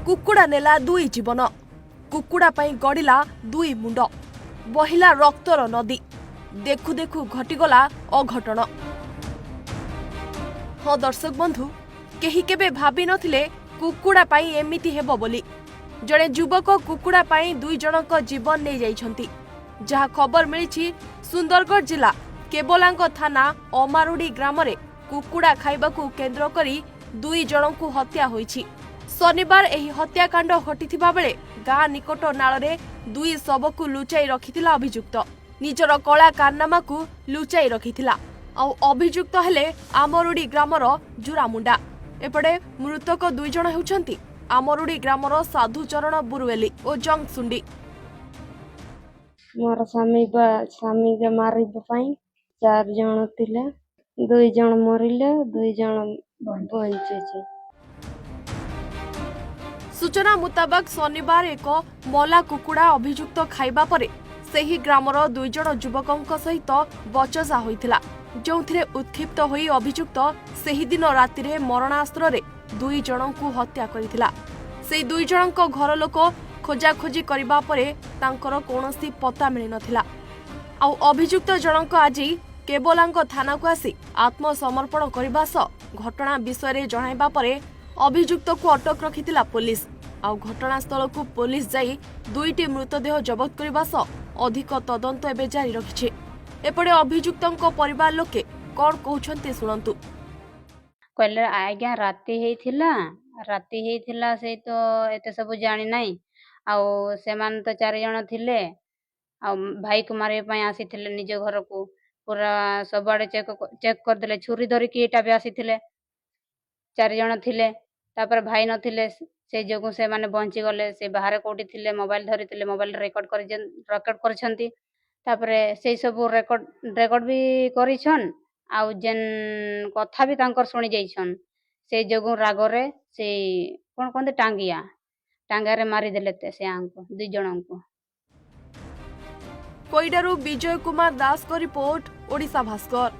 କୁକୁଡ଼ା ନେଲା ଦୁଇ ଜୀବନ। କୁକୁଡ଼ା ପାଇଁ ଗଡ଼ିଲା ଦୁଇ ମୁଣ୍ଡ, ବହିଲା ରକ୍ତର ନଦୀ। ଦେଖୁ ଦେଖୁ ଘଟିଗଲା ଅଘଟଣ। ହଁ ଦର୍ଶକ ବନ୍ଧୁ, କେହି କେବେ ଭାବିନଥିଲେ କୁକୁଡ଼ା ପାଇଁ ଏମିତି ହେବ ବୋଲି। ଜଣେ ଯୁବକ କୁକୁଡ଼ା ପାଇଁ ଦୁଇ ଜଣଙ୍କ ଜୀବନ ନେଇଯାଇଛନ୍ତି। ଯାହା ଖବର ମିଳିଛି, ସୁନ୍ଦରଗଡ଼ ଜିଲ୍ଲା କେବଲାଙ୍ଗ ଥାନା ଅମାରୁଡ଼ି ଗ୍ରାମରେ କୁକୁଡ଼ା ଖାଇବାକୁ କେନ୍ଦ୍ର କରି ଦୁଇ ଜଣଙ୍କୁ ହତ୍ୟା ହୋଇଛି। ଶନିବାର ଏହି ହତ୍ୟାକାଣ୍ଡ ଘଟିଥିବା ବେଳେ ଗାଁ ନିକଟ ନାଳରେ ଦୁଇ ଶବକୁ ଲୁଚାଇ ରଖିଥିଲା ଅଭିଯୁକ୍ତ। ନିଜର କଳା କାରନାମାକୁ ଲୁଚାଇ ରଖିଥିଲା। ଆଉ ଅଭିଯୁକ୍ତ ହେଲେ ଆମରୁଡ଼ି ଗ୍ରାମର ଜୁରାମୁଣ୍ଡା। ଏପଟେ ମୃତକ ଦୁଇ ଜଣ ହେଉଛନ୍ତି ଆମରୁଡ଼ି ଗ୍ରାମର ସାଧୁଚରଣ ବୁରୁଏଲି ଓ ଜଙ୍ଗସୁଣ୍ଡି। ମୋର ସ୍ୱାମୀ ବା ସ୍ୱାମୀকে ମାରିବା ପାଇଁ ଚାରି ଜଣ ଥିଲେ। ଦୁଇ ଜଣ ମରିଲେ, ଦୁଇ ଜଣ ବଞ୍ଚିଛି। ସୂଚନା ମୁତାବକ, ଶନିବାର ଏକ ମଲା କୁକୁଡ଼ା ଅଭିଯୁକ୍ତ ଖାଇବା ପରେ ସେହି ଗ୍ରାମର ଦୁଇ ଜଣ ଯୁବକଙ୍କ ସହିତ ବଚସା ହୋଇଥିଲା, ଯେଉଁଥିରେ ଉତ୍କ୍ଷିପ୍ତ ହୋଇ ଅଭିଯୁକ୍ତ ସେହିଦିନ ରାତିରେ ମରଣାସ୍ତ୍ରରେ ଦୁଇ ଜଣଙ୍କୁ ହତ୍ୟା କରିଥିଲା। ସେହି ଦୁଇ ଜଣଙ୍କ ଘର ଲୋକ ଖୋଜାଖୋଜି କରିବା ପରେ ତାଙ୍କର କୌଣସି ପତ୍ତା ମିଳିନଥିଲା। ଆଉ ଅଭିଯୁକ୍ତ ଜଣଙ୍କ ଆଜି କେବଲାଙ୍ଗ ଥାନାକୁ ଆସି ଆତ୍ମସମର୍ପଣ କରିବା ସହ ଘଟଣା ବିଷୟରେ ଜଣାଇବା ପରେ ଅଭିଯୁକ୍ତକୁ ଅଟକ ରଖିଥିଲା ପୋଲିସ। ଆଉ ଘଟଣାସ୍ଥଳକୁ ପୋଲିସ ଯାଇ ଦୁଇଟି ମୃତଦେହ ଜବତ କରିବା ସହ ଅଧିକ ତଦନ୍ତ ଏବେ ଜାରି ରଖିଛି। ଏପଟେ ଅଭିଯୁକ୍ତଙ୍କ ପରିବାର ଲୋକେ କ'ଣ କହୁଛନ୍ତି, ଶୁଣନ୍ତୁ। କହିଲେ, ଆଜ୍ଞା, ରାତି ହେଇଥିଲା, ରାତି ହେଇଥିଲା, ସେଇ ତ ଏତେ ସବୁ ଜାଣି ନାହିଁ। ଆଉ ସେମାନେ ତ ଚାରି ଜଣ ଥିଲେ ଆଉ ଭାଇକୁ ମାରିବା ପାଇଁ ଆସିଥିଲେ ନିଜ ଘରକୁ। ପୁରା ସବୁଆଡ଼େ ଚେକ୍ ଚେକ୍ କରିଦେଲେ। ଛୁରୀ ଧରିକି ଏଇଟା ବି ଆସିଥିଲେ। ଚାରି ଜଣ ଥିଲେ। ତାପରେ ଭାଇ ନଥିଲେ, ସେଇ ଯୋଗୁଁ ସେମାନେ ବଞ୍ଚିଗଲେ। ସେ ବାହାରେ କୋଉଠି ଥିଲେ, ମୋବାଇଲ ଧରିଥିଲେ, ମୋବାଇଲ ରେକର୍ଡ କରିଛନ୍ତି। ତାପରେ ସେଇ ସବୁ ରେକର୍ଡ ରେକର୍ଡ ବି କରିଛନ୍ ଆଉ ଯେନ୍ କଥା ବି ତାଙ୍କର ଶୁଣି ଯାଇଛନ୍। ସେଇ ଯୋଗୁଁ ରାଗରେ ସେଇ କ'ଣ କୁହନ୍ତି, ଟାଙ୍ଗିଆରେ ମାରିଦେଲେ ସେ ଆଙ୍କୁ ଦୁଇ ଜଣଙ୍କୁ। କୋଇଡାରୁ ବିଜୟ କୁମାର ଦାସଙ୍କ ରିପୋର୍ଟ, ଓଡ଼ିଶା ଭାସ୍କର।